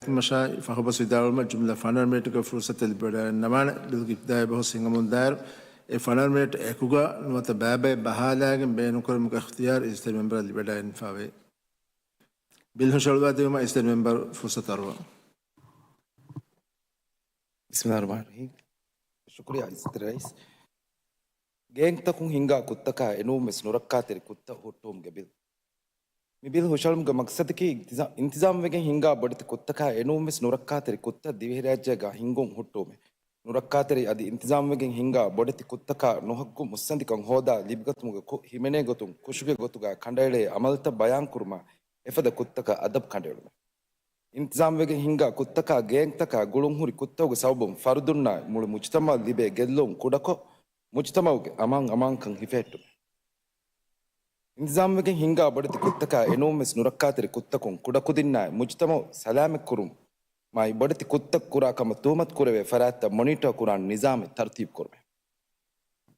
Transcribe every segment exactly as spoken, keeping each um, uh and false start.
މަށާއި ފަހުބަސް ވިދާޅުވުމަށް ޖުމްލަ ފަނަރަ މިނެޓުގެ ފުރުސަތެއް ލިބިވަޑައިގަންނަވާނެ. ބިލްގެ އިބްތިދާއީ ބަހުސް ހިނގަމުން ދާއިރު، އެ ފަނަރަ މިނެޓް އެކުގަ ނުވަތަ ބައިބައެއް ބަހާލައިގެން ބޭނުންކުރުމުގެ އިޚްތިޔާރު އިއްޒަތްތެރި މެމްބަރަށް ލިބިވަޑައިގެންފާވޭ. ބިލް ހުށަހެޅުވާދިނުމަށް އިއްޒަތްތެރި މެމްބަރު ފުރުސަތު އަރުވާ. ބިސްމިﷲ ރަޙްމާނި ރަޙީމް. ޝުކުރިއްޔާ އިއްޒަތްތެރި ރައީސް. ގޭންގްތަކުން ހިންގާ ކުށްތަކާ އެނޫންވެސް ނުރައްކާތެރި ކުށްތައް ހުއްޓުވުމުގެ ބިލް. މި ބިލް ހުށަހެޅުމުގެ މަޤްޞަދަކީ އިންތިޒާ-، އިންތިޒާމްވެގެން ހިންގާ ބޮޑެތި ކުށްތަކާ އެނޫންވެސް ނުރައްކާތެރި ކުށްތައް ދިވެހިރާއްޖޭގަ ހިންގުން ހުއްޓުވުމެއް. ނުރައްކާތެރި އަދި އިންތިޒާމްވެގެން ހިންގާ ބޮޑެތި ކުށްތަކާ ނުހައްގު މުއްސަނދިކަން ހޯދާ ލިބިގަތުމުގެ ކުށް ހިމެނޭ ގޮތުން ކުށުގެ ގޮތުގަ ކަނޑައެޅޭ އަމަލުތައް ބަޔާންކުރުމާ އެފަދަ ކުށްތަކަށް އަދަބު ކަނޑައެޅުމެއް. އިންތިޒާމްވެގެން ހިންގާ ކުށްތަކާ ގޭންގްތަކާ ގުޅުންހުރި ކުށްތަކުގެ ސަބަބުން ފަރުދުންނާއި މުޅި މުޖުތަމަޢަށް ލިބޭ ގެއްލުން ކުޑަކޮށް، މުޖުތަމަޢުގެ އަމާން އަމާންކަން ހިފެހެއްޓުމެއް. އިންތިޒާމްވެގެން ހިންގާ ބޮޑެތި ކުށްތަކާ އެނޫންވެސް ނުރައްކާތެރި ކުށްތަކުން ކުޑަކުދިންނާއި މުޖުތަމަޢު ސަލާމަތްކުރުމާއި ބޮޑެތި ކުށްތައް ކުރާ ކަމަށް ތުހުމަތު ކުރެވޭ ފަރާތްތައް މޮނިޓަރ ކުރާން ނިޒާމެއް ތަރުތީބު ކުރުމެއް.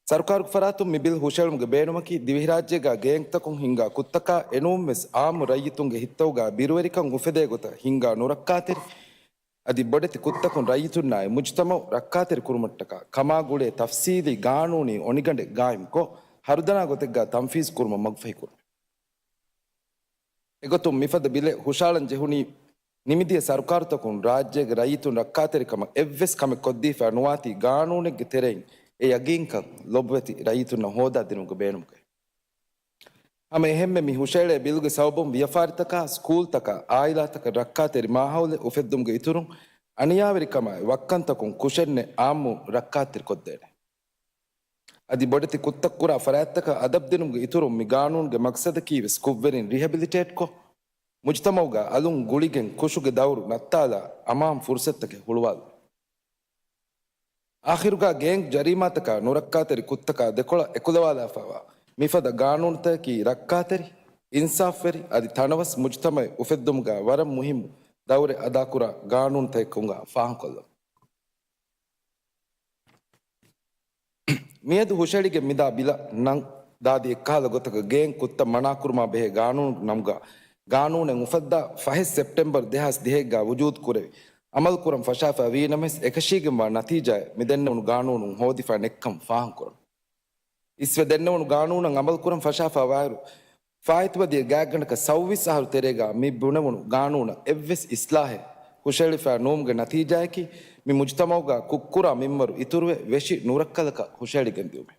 ސަރުކާރުގެ ފަރާތުން މި ބިލް ހުށަހެޅުމުގެ ބޭނުމަކީ، ދިވެހިރާއްޖޭގަ ގޭންގްތަކުން ހިންގާ ކުށްތަކާ އެނޫންވެސް އާއްމު ރައްޔިތުންގެ ހިތްތަކުގަ ބިރުވެރިކަން އުފެދޭ ގޮތަށް ހިންގާ ނުރައްކާތެރި އަދި ބޮޑެތި ކުށްތަކުން ރައްޔިތުންނާއި މުޖުތަމަޢު ރައްކާތެރި ކުރުމަށްޓަކާ ކަމާ ގުޅޭ ތަފްސީލީ ގާނޫނީ އޮނިގަނޑެއް ގާއިމްކޮށް، ހަރުދަނާ ގޮތެއްގަ ތަންފީޒު ކުރުމަށް މަގުފަހި ކުރުމެވެ. އެގޮތުން މިފަދަ ބިލެއް ހުށަހަޅަން ޖެހުނީ ނިމިދިޔަ ސަރުކާރުތަކުން ރާއްޖޭގެ ރައްޔިތުން ރައްކާތެރިކަމަށް އެއްވެސް ކަމެއް ކޮށްދީފަ ނުވާތީ ގާނޫނެއްގެ ތެރެއިން އެ ޔަގީންކަން ލޮބުވެތި ރައްޔިތުންނަށް ހޯދާދިނުމުގެ ބޭނުމުގައި. ހަމަ އެހެންމެ މި ހުށައެޅޭ ބިލުގެ ސަބަބުން ވިޔަފާރިތަކާ، ސްކޫލްތަކާ، އާއިލާތަކަށް ރައްކާތެރި މާހައުލެއް އުފެއްދުމުގެ އިތުރުން އަނިޔާވެރިކަމާއި ވައްކަންތަކުން ކުށެއްނެތް އާއްމު ރައްކާތެރިކޮށްދޭނެ. އަދި ބޮޑެތި ކުށްތައް ކުރާ ފަރާތްތަކަށް އަދަބުދިނުމުގެ އިތުރުން މި ގާނޫނުގެ މަގްސަދަކީވެސް ކުށްވެރިން ރިހެބިލިޓޭޓްކޮށް، މުޖުތަމަޢުގަ އަލުން ގުޅިގެން ކުށުގެ ދައުރު ނައްތާލާ އަމާން ފުރުސަތުތަކެއް ހުޅުވާލުމެވެ. އާޚިރުގަ ގޭންގް ޖަރީމާތަކާ ނުރައްކާތެރި ކުށްތަކާ ދެކޮޅަށް އެކުލަވާލާފައިވާ މިފަދަ ގާނޫނުތަކަކީ ރައްކާތެރި، އިންސާފްވެރި އަދި ތަނަވަސް މުޖުތަމަޢެއް އުފެއްދުމުގަ ވަރަށް މުހިއްމު ދައުރެއް އަދާކުރާ ގާނޫނުތަކެއްކަމުގަ ފާހަގަކޮށްލަން. މިއަދު ހުށަހެޅިގެން މިދާ ބިލަށް ނަން ދާދި އެއްކަހަލަ ގޮތަކަށް ގޭންގް ކުށްތައް މަނާކުރުމާ ބެހޭ ގާނޫނުގެ ނަމުގަ ގާނޫނެއް އުފައްދާ ފަހެއް ސެޕްޓެމްބަރު ދެހާސް ދިހައެއްގަ ވުޖޫދު ކުރެވި، އަމަލުކުރަން ފަށާފަ ވީނަމަވެސް، އެކަށީގެންވާ ނަތީޖާއެއް މި ދެންނެވުނު ގާނޫނުން ހޯދިފަ ނެއްކަން ފާހަގަކުރަން. އިސްވެ ދެންނެވުނު ގާނޫނަށް އަމަލުކުރަން ފަށާފަ ވާއިރު، ފާއިތުވަދީ ގާތްގަނޑަކަށް ސައުވީސް އަހަރު ތެރޭގަ މި ބުނެވުނު ގާނޫނަށް އެއްވެސް އިސްލާހެއް ހުށަހެޅިފަ ނުވުމުގެ ނަތީޖާއަކީ، މި މުޖުތަމަޢުގަ ކުށްކުރާ މިންވަރު އިތުރުވެ، ވެށި ނުރައްކަލަކަށް ހުށަހެޅިގެން ދިއުމެވެ.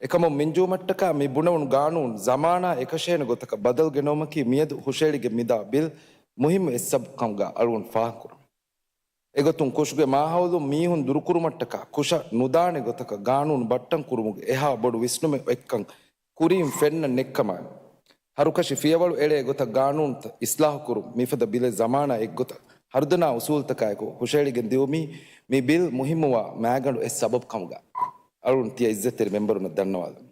އެކަމުން މިންޖުވުމަށްޓަކާ މި ބުނެވުނު ގާނޫނު ޒަމާނާ އެކަށޭނެ ގޮތަކަށް ބަދަލު ގެނައުމަކީ މިއަދު ހުށަހެޅިގެން މިދާ ބިލް މުހިއްމު އެއްސަބަބު ކަމުގަ އަޅުގަނޑު ފާހަގަކުރަން. އެގޮތުން ކުށުގެ މާހައުލުން މީހުން ދުރުކުރުމަށްޓަކާ ކުށަށް ނުދާނެ ގޮތަކަށް ގާނޫނު ބައްޓަން ކުރުމުގެ އެހާ ބޮޑު ވިސްނުމެއް އޮތްކަން ކުރިން ފެންނަން ނެއްކަމާއި، ހަރުކަށި ފިޔަވަޅު އެޅޭ ގޮތަށް ގާނޫނުތައް އިސްލާހުކުރުން މިފަދަ ބިލެއް ޒަމާނާ އެއްގޮތަށް ހަރުދަނާ އުސޫލުތަކާއެކު ހުށަހެޅިގެން ދިއުމީ މި ބިލް މުހިއްމުވާ މައިގަނޑު އެއް ސަބަބު ކަމުގަ އަޅުން ތިޔަ އިއްޒަތްތެރި މެމްބަރުންނަށް ދަންނަވާލަން.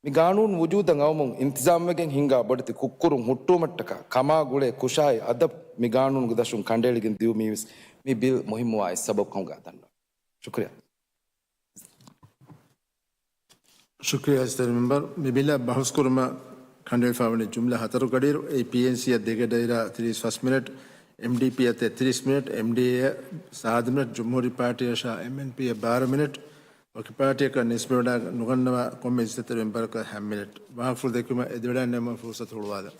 މި ގާނޫނު ވުޖޫދަށް އައުމުން އިންތިޒާމްވެގެން ހިންގާ ބޮޑެތި ކުށްކުރުން ހުއްޓުވުމަށްޓަކާ ކަމާ ގުޅޭ ކުށާއި އަދަބު މި ގާނޫނުގެ ދަށުން ކަނޑައެޅިގެން ދިއުމީވެސް މި ބިލް މުހިއްމުވާ އެއް ސަބަބު ކަމުގަ ދަންނަވަން. ޝުކުރިއްޔާ. ޝުކުރިއްޔާ އިއްޒަތްތެރި މެމްބަރު. މި ބިލަށް ބަހުސް ކުރުމަށް ކަނޑައެޅިފައިވަނީ ޖުމްލަ ހަތަރު ގަޑިއިރު، އެއީ ޕީއެންސީއަށް ދެގަޑިއިރާ ތިރީސް ފަސް މިނެޓް، އެމްޑީޕީއަށް ތެއްތިރީސް މިނެޓް، އެމްޑީއޭއަށް ސާދަ މިނެޓް، ޖުމްހޫރީ ޕާޓީއަށާ އެމްއެންޕީ ބާރަ މިނެޓް، ވަކި ޕާޓީއަކަށް ނިސްބަތްވެވަޑައި ނުގަންނަވާ ކޮންމެ އިއްޒަތްތެރި މެމްބަރަކަށް ހަ މިނެޓް. ވާހަކަފުޅު ދެއްކުމަށް އެދިވަޑައިގެންނެވުމަށް ފުރުސަތު ހުޅުވާލަން.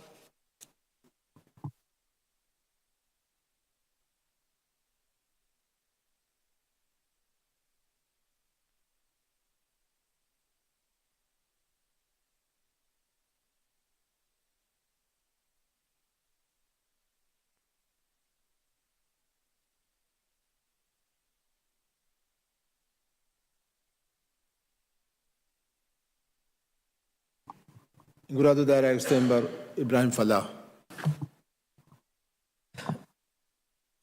އިނގުރާދޫ ދާއިރާގެ އިއްޒަތްތެރި މެމްބަރު އިބްރާހިމް ފަލާހް.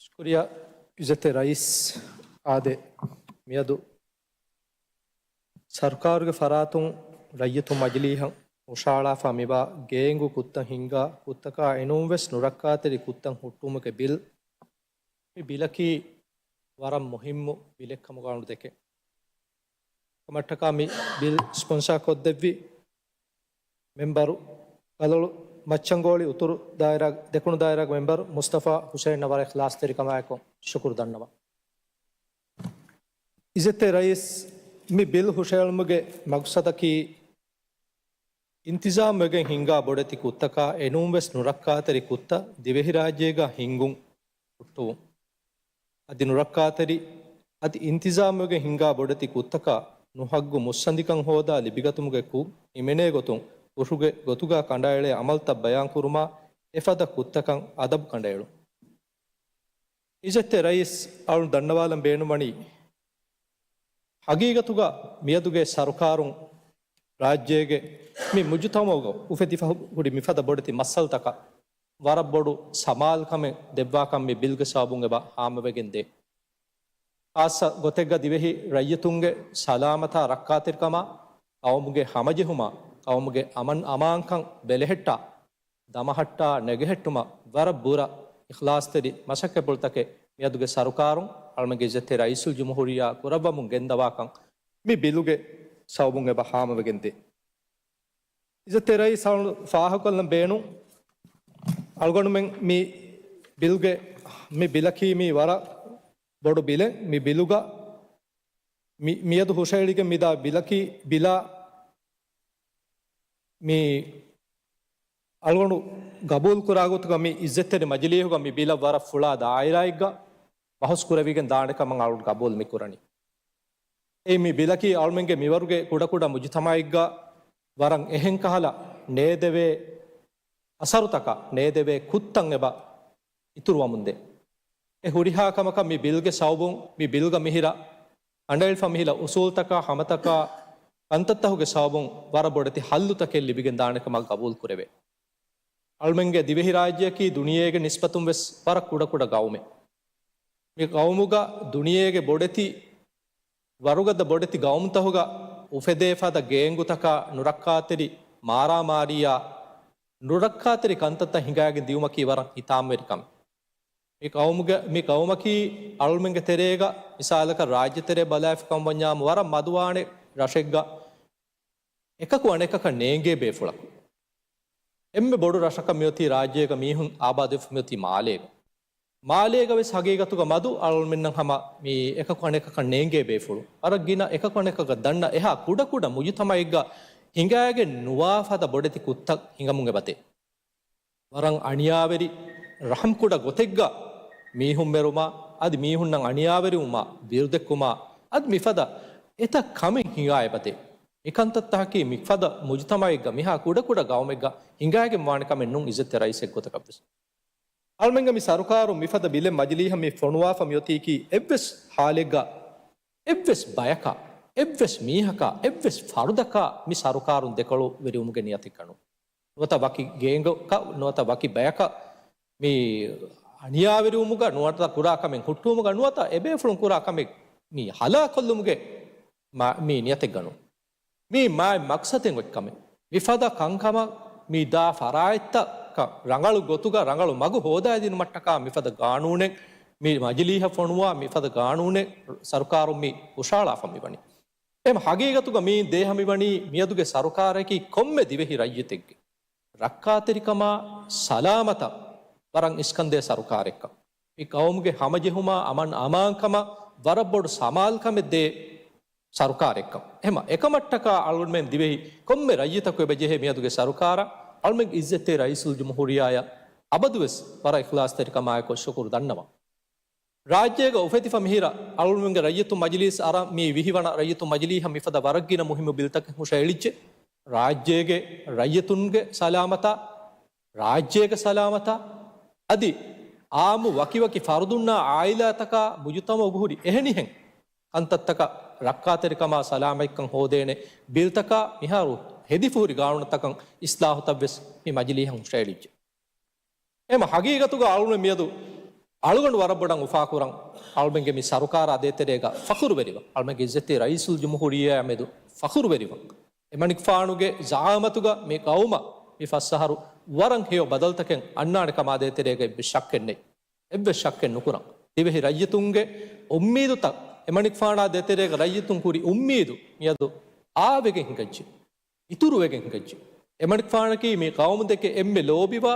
ޝުކުރިއްޔާ އިއްޒަތްތެރި ރައީސް. އާދެ، މިއަދު ސަރުކާރުގެ ފަރާތުން ރައްޔިތުން މަޖިލީހަށް ހުށަހަޅާފަ މިވާ ގޭންގު ކުށްތައް ހިންގާ ކުށްތަކާ އެނޫންވެސް ނުރައްކާތެރި ކުށްތައް ހުއްޓުވުމުގެ ބިލް، މި ބިލަކީ ވަރަށް މުހިއްމު ބިލެއްކަމުގަ އަޅުގަނޑު ދެކެން. ކަމަށްޓަކާ މި ބިލް ސްޕޮންސާ ކޮށްދެއްވި މެމްބަރު ކަލޮޅު މައްޗަންގޯޅި އުތުރު ދާއިރާ، ދެކުނު ދާއިރާގެ މެމްބަރު މުސްތަފާ ހުސައިންއަށް ވަރަށް އިޚްލާޞްތެރިކަމާއެކު ޝުކުރު ދަންނަވަން. އިއްޒަތްތެރި ރައީސް، މި ބިލް ހުށައެޅުމުގެ މަގްސަދަކީ، އިންތިޒާމްވެގެން ހިންގާ ބޮޑެތި ކުށްތަކާ އެނޫންވެސް ނުރައްކާތެރި ކުށްތައް ދިވެހިރާއްޖޭގަ ހިންގުން ހުއްޓުވުން. އަދި ނުރައްކާތެރި، އަދި އިންތިޒާމްވެގެން ހިންގާ ބޮޑެތި ކުށްތަކާ ނުހައްގު މުއްސަނދިކަން ހޯދާ ލިބިގަތުމުގެ ކުށް ހިމެނޭ ގޮތުން ކުށުގެ ގޮތުގަ ކަނޑައެޅޭ އަމަލުތައް ބަޔާންކުރުމާ، އެފަދަ ކުށްތަކަށް އަދަބު ކަނޑައެޅުން. އިއްޒަތްތެރި ރައީސް، އަޅުން ދަންނަވާލަން ބޭނުންވަނީ، ހަގީގަތުގަ މިއަދުގެ ސަރުކާރުން ރާއްޖޭގެ މި މުޖުތަމަޢުގަ އުފެދިފަ ހުރި މިފަދަ ބޮޑެތި މައްސަލަތަކަށް ވަރަށް ބޮޑު ސަމާލުކަމެއް ދެއްވާކަން މި ބިލްގެ ސަބަބުން އެބަ ހާމަވެގެން ދޭ. ޚާއްޞަ ގޮތެއްގަ ދިވެހި ރައްޔިތުންގެ ސަލާމަތާ ރައްކާތެރިކަމާ، ޤައުމުގެ ހަމަޖެހުމާ، ޤައުމުގެ އަމަން އަމާންކަން ބެލެހެއްޓާ، ދަމަހައްޓާ ނެގެހެއްޓުމަށް ވަރަށް ބުރަ އިޚްލާޞްތެރި މަސައްކަތްޕުޅުތަކެއް މިއަދުގެ ސަރުކާރުން އަޅުމެންގެ އިއްޒަތްތެރި ރައީސުލްޖުމްހޫރިއްޔާ ކުރައްވަމުން ގެންދަވާކަން މި ބިލުގެ ސަބަބުން އެބަ ހާމަވެގެން ދޭ. އިއްޒަތްތެރި ރައީސް، އަޅު ފާހަގަކޮށްލަން ބޭނުން، އަޅުގަނޑުމެން މި ބިލްގެ، މި ބިލަކީ މީ ވަރަށް ބޮޑު ބިލެއް. މި ބިލުގަ މި، މިއަދު ހުށައެޅިގެން މިދާ ބިލަކީ، ބިލާ މި އަޅުގަނޑު ގަބޫލުކުރާ ގޮތުގަ މި އިއްޒަތްތެރި މަޖިލީހުގަ މި ބިލަށް ވަރަށް ފުޅާ ދާއިރާއެއްގަ ބަހުސް ކުރެވިގެން ދާނެ ކަމަށް އަޅުގަނޑު ގަބޫލު މި ކުރަނީ. އެއީ މި ބިލަކީ އަޅުމެންގެ މިވަރުގެ ކުޑަކުޑަ މުޖުތަމަޢެއްގަ ވަރަށް އެހެން ކަހަލަ ނޭދެވޭ އަސަރުތަކާ، ނޭދެވޭ ކުށްތައް އެބަ އިތުރުވަމުންދޭ. އެ ހުރިހާ ކަމަކަށް މި ބިލްގެ ސަބަބުން، މި ބިލްގަ މިހިރަ ކަނޑައެޅިފަ މިހިރަ އުސޫލްތަކާ، ހަމަތަކާ، ކަންތައްތަކުގެ ސަބަބުން ވަރަށް ބޮޑެތި ހައްލުތަކެއް ލިބިގެން ދާނެ ކަމަށް ގަބޫލު ކުރެވޭ. އަޅުމެންގެ ދިވެހިރާއްޖެއަކީ ދުނިޔޭގެ ނިސްބަތުން ވެސް ވަރަށް ކުޑަކުޑަ ގައުމެއް. މި ގައުމުގަ ދުނިޔޭގެ ބޮޑެތި، ވަރުގަދަ ބޮޑެތި ގައުމުތަހުގަ އުފެދޭ ފަދަ ގޭންގުތަކާ ނުރައްކާތެރި މާރާމާރީއާ، ނުރައްކާތެރި ކަންތައްތައް ހިނގައިގެން ދިއުމަކީ ވަރަށް ހިތާމަވެރި ކަމެއް. މި ގައުމުގެ، މި ގައުމަކީ އަޅުމެންގެ ތެރޭގަ، މިސާލަކަށް ރާއްޖެ ތެރޭ ބަލާފިކަމަށް ވަންޏާމު ވަރަށް މަދުވާނެ ރަށެއްގަ އެކަކު އަނެކަކަށް ނޭނގޭ ބޭފުޅަކު. އެންމެ ބޮޑު ރަށަކަށް މިއޮތީ ރާއްޖޭގަ މީހުން އާބާދުވެފަ މިއޮތީ މާލޭގަ. މާލޭގަ ވެސް ހަގީގަތުގަ މަދު އަޅުމެންނަށް ހަމަ މި އެކަކު އަނެކަކަށް ނޭނގޭ ބޭފުޅު. ވަރަށް ގިނަ އެކަކު އަނެކަކަށް ދަންނަ އެހާ ކުޑަކުޑަ މުޖުތަމަޢެއްގަ ހިނގައިގެން ނުވާ ފަދަ ބޮޑެތި ކުށްތައް ހިނގަމުން އެބަދޭ. ވަރަށް އަނިޔާވެރި، ރަޙްމްކުޑަ ގޮތެއްގަ މީހުން މެރުމާ، އަދި މީހުންނަށް އަނިޔާވެރިވުމާ، ބިރުދެއްކުމާ، އަދި މިފަދަ އެތައް ކަމެއް ހިނގާ އެބަދޭ. މިކަންތައްތަކަކީ މިފަދަ މުޖުތަމަޢެއްގަ، މިހާ ކުޑަކުޑަ ގައުމެއްގަ ހިނގާގެން ވާނެ ކަމެއް ނޫން އިއްޒަތްތެރި ރައީސެއް ގޮތަކަށްވެސް. އަޅުމެންގެ މި ސަރުކާރުން މިފަދަ ބިލެއް މަޖިލީހަށް މި ފޮނުވާފަ މިއޮތީކީ އެއްވެސް ހާލެއްގަ، އެއްވެސް ބަޔަކާ، އެއްވެސް މީހަކާ، އެއްވެސް ފަރުދަކާ މި ސަރުކާރުން ދެކޮޅުވެރިވުމުގެ ނިޔަތެއްގަ ނޫން. ނުވަތަ ވަކި ގޭންގަކަށް، ނުވަތަ ވަކި ބަޔަކަށް މި އަނިޔާވެރިވުމުގަ، ނުވަތަ ކުރާ ކަމެއް ހުއްޓުވުމުގަ، ނުވަތަ އެބޭފުޅުން ކުރާ ކަމެއް މި ހަލާކޮށްލުމުގެ މާ-، މި ނިޔަތެއްގަ ނޫން. މީ މާތް މަޤްޞަދެއް އޮތް ކަމެއް. މިފަދަ ކަންކަމަށް މި ދާ ފަރާތްތަކަށް ރަނގަޅު ގޮތުގަ ރަނގަޅު މަގު ހޯދައިދިނުމަށްޓަކާ މިފަދަ ގާނޫނެއް، މި މަޖިލީހަށް ފޮނުވާ މިފަދަ ގާނޫނެއް ސަރުކާރުން މި ހުށައަޅާފަ މިވަނީ. އެހެން ހަގީގަތުގަ މިއިން ދޭހަ މިވަނީ މިއަދުގެ ސަރުކާރަކީ ކޮންމެ ދިވެހި ރައްޔިތެއްގެ ރައްކާތެރިކަމާ ސަލާމަތަށް ވަރަށް އިސްކަންދޭ ސަރުކާރެއްކަން. މި ޤައުމުގެ ހަމަޖެހުމާ އަމަން އަމާންކަމަށް ވަރަށް ބޮޑު ސަމާލުކަމެއް ދޭ ސަރުކާރެއްކަން. އެހެމަ އެކަމަށްޓަކާ އަޅުމެން ދިވެހި ކޮންމެ ރައްޔިތަކު އެބަ ޖެހޭ މިއަދުގެ ސަރުކާރަށް އަޅުމެން އިއްޒަތްތެރި ރައީސުލްޖުމްހޫރިއްޔާއަށް އަބަދުވެސް ވަރަށް އިޚްލާޞްތެރިކަމާއެކު ޝުކުރު ދަންނަވަން. ރާއްޖޭގަ އުފެދިފަ މިހިރަ އަޅުމެންގެ ރައްޔިތު މަޖިލީސް އަރާ މި ވިހި ވަނަ ރައްޔިތު މަޖިލީހަށް މިފަދަ ވަރަށް ގިނަ މުހިއްމު ބިލްތަކެއް ހުށައެޅިއްޖެ. ރާއްޖޭގެ ރައްޔިތުންގެ ސަލާމަތާ، ރާއްޖޭގެ ސަލާމަތާ، އަދި އާއްމު ވަކިވަކި ފަރުދުންނާ އާއިލާތަކާ މުޖުތަމަޢުގަ ހުރި އެހެނިހެން ކަންތައްތަކަށް ރައްކާތެރިކަމާ ސަލާމަތްކަން ހޯދޭނެ ބިލްތަކާ މިހާރު ހެދިފަ ހުރި ގާނޫނުތަކަށް އިސްލާހުތައްވެސް މި މަޖިލީހަށް ހުށައެޅިއްޖެ. އެހެމަ ހަގީގަތުގަ އަޅުމެން މިއަދު އަޅުގަނޑު ވަރަށް ބޮޑަށް އުފާކުރަން އަޅުމެންގެ މި ސަރުކާރާ ދޭތެރޭގަ ފަޚުރުވެރިވަން. އަޅުމެންގެ އިއްޒަތްތެރި ރައީސުލްޖުމްހޫރިއްޔާ މެދު ފަޚުރުވެރިވަން. އެމަނިކުފާނުގެ ޒަޢާމަތުގަ މި ޤައުމަށް މި ފަސް އަހަރު ވަރަށް ހެޔޮ ބަދަލުތަކެއް އަންނާނެ ކަމާ ދޭތެރޭގަ އެއްވެސް ޝައްކެއް ނެތް. އެއްވެސް ޝައްކެއް ނުކުރަން. ދިވެހި ރައްޔިތުންގެ އުއްމީދުތައް، އެމަނިކުފާނާ ދޭތެރޭގަ ރައްޔިތުން ކުރި އުއްމީދު މިއަދު އާވެގެން ހިނގައްޖެ. އިތުރުވެގެން ހިނގައްޖެ. އެމަނިކުފާނަކީ މި ޤައުމުދެކެ އެންމެ ލޯބިވާ،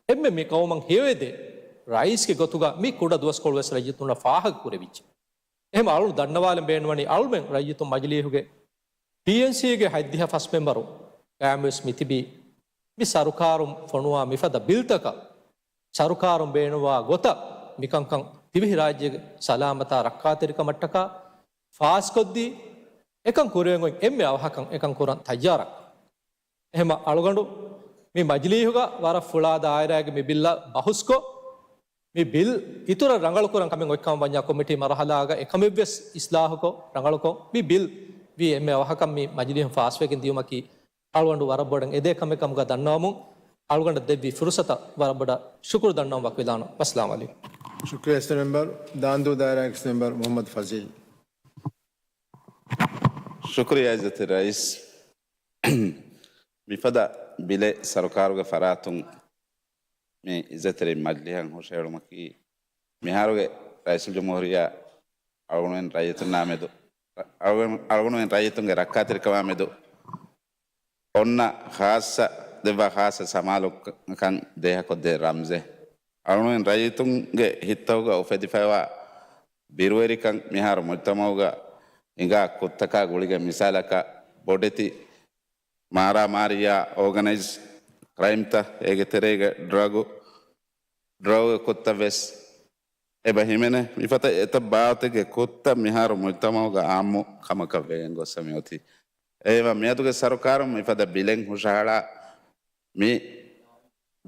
އެންމެ މި ޤައުމަށް ހެޔޮއެދޭ ރައީސްގެ ގޮތުގަ މި ކުޑަ ދުވަސްކޮޅުވެސް ރައްޔިތުންނަށް ފާހަގަކުރެވިއްޖެ. އެހެން އަޅުން ދަންނަވާލަން ބޭނުންވަނީ އަޅުމެން ރައްޔިތުން މަޖިލީހުގެ ޕީއެންސީގެ ހަތްދިހަ ފަސް މެމްބަރު ގާއިމުވެސް މިތިބީ މި ސަރުކާރުން ފޮނުވާ މިފަދަ ބިލްތަކަށް ސަރުކާރުން ބޭނުންވާ ގޮތަށް މިކަންކަން ދިވެހިރާއްޖޭގެ ސަލާމަތާ ރައްކާތެރިކަމަށްޓަކާ ފާސްކޮށްދީ، އެކަން ކުރެވެން އޮތް އެންމެ އަވަހަކަށް އެކަން ކުރަން ތައްޔާރަށް. އެހެމަ އަޅުގަނޑު މި މަޖިލީހުގަ ވަރަށް ފުޅާ ދާއިރާގެ މި ބިއްލަށް ބަހުސްކޮށް، މި ބިލް އިތުރަށް ރަނގަޅުކުރަން ކަމެއް އޮތްކަމަށް ވަންޏާ ކޮމިޓީ މަރުހަލާގަ އެކަމެއްވެސް އިސްލާހުކޮށް، ރަނގަޅުކޮށް، މި ބިލް ވީ އެންމެ އަވަހަކަށް މި މަޖިލީހުން ފާސްވެގެން ދިޔުމަކީ އަޅުގަނޑު ވަރަށް ބޮޑަށް އެދޭ ކަމެއް ކަމުގަ ދަންނަވަމުން، އަޅުގަނޑަށް ދެއްވި ފުރުސަތަށް ވަރަށް ބޮޑަށް ޝުކުރު ދަންނަވަން ވަކިވެލާނަން. ވައްސަލާމު ޢަލައިކުމް. ޝުކުރިޔާ އިސް މެމްބަރު. ދާންދޫ ދާއިރާގެ އިސް މެމްބަރު މުޙައްމަދު ފަޒީލް. ޝުކުރިޔާ އިއްޒަތްތެރި ރައީސް. މިފަދަ ބިލެއް ސަރުކާރުގެ ފަރާތުން މި އިއްޒަތްތެރި މަޖިލީހަށް ހުށަހެޅުމަކީ، މިހާރުގެ ރައީސުލްޖުމްހޫރިއްޔާ އަޅުގަނޑުމެން ރައްޔިތުންނާ މެދު، އަޅުގަނޑު، އަޅުގަނޑުމެން ރައްޔިތުންގެ ރައްކާތެރިކަމާ މެދު އޮންނަ ޚާއްޞަ، ދެއްވާ ޚާއްޞަ ސަމާލުކަން ދޭހަކޮށްދޭ ރަމްޒެއް. އަޅުގަނޑުމެން ރައްޔިތުންގެ ހިތްތަކުގަ އުފެދިފައިވާ ބިރުވެރިކަން މިހާރު މުޖްތަމަޢުގަ ހިނގާ ކުށްތަކާ ގުޅިގެން މިސާލަކަށް ބޮޑެތި މާރާމާރީއާ، އޯގަނައިޒް ކްރައިމްތައް، އޭގެ ތެރޭގަ ޑްރަގު، ޑްރަގުގެ ކުށްތައް ވެސް އެބަ ހިމެނޭ. މިފަދަ އެތައް ބާވަތެއްގެ ކުށްތައް މިހާރު މުޖްތަމަޢުގަ އާއްމު ކަމަކަށް ވެގެން ގޮސްފަ މިއޮތީ. އެހެންވެ، މިއަދުގެ ސަރުކާރުން މިފަދަ ބިލެއް ހުށަހަޅާ، މި